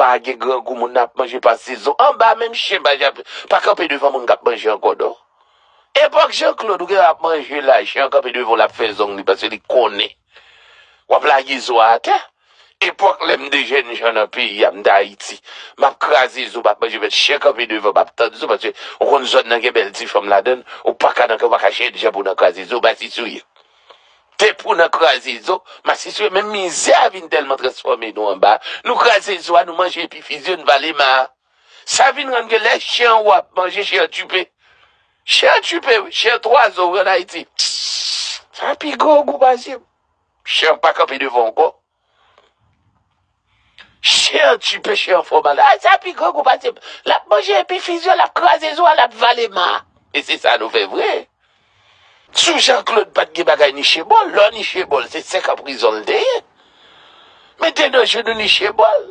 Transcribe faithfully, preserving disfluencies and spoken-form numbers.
a gen grangou, moun nan ap manje pa sezon. Anba menm chen pa, ja- pa kanpe devan moun k ap manje ankò non. Epòk Jean Claude, ou gen ap manje la, chen an kanpe devan w, l ap fè zong li, paske li konnen w ap lage zo a atè. Epòk lè m te jèn jan nan peyi a, m te Ayiti, m ap kraze zo, m ap manje bèt, chen kanpe devan, m ap tann zo, paske ou konn zòn nan gen bèl ti fanm ladan l, ou pa ka nan, ou pa ka chèche jan pou nan kraze zo, masisi w ye. Te pou nan kraze zo, masisi w ye, men mizè a vin tèlman transfòme nou anba, nou kraze zo a, nou manje epi fizye, nou vale ma a. Sa vin rann ke lè chen an ou ap manje, chen an tchipe. Chen an tchipe, wi, chen an twa zo, wi, ann Ayiti. Sa pi grangou pase m. Chen an pa kanpe devan w ankò. Chen an tchipe, chen an fòmal. Ay, sa pi grangou pase m. L ap manje epi fizye, l ap kraze zo a, l ap vale ma a. E se sa nou fè vre. Sou Jean Claude pa t gen bagay niche bòl. Lè w niche bòl, se senk an prizon l te ye. Men te nan je nou niche bòl.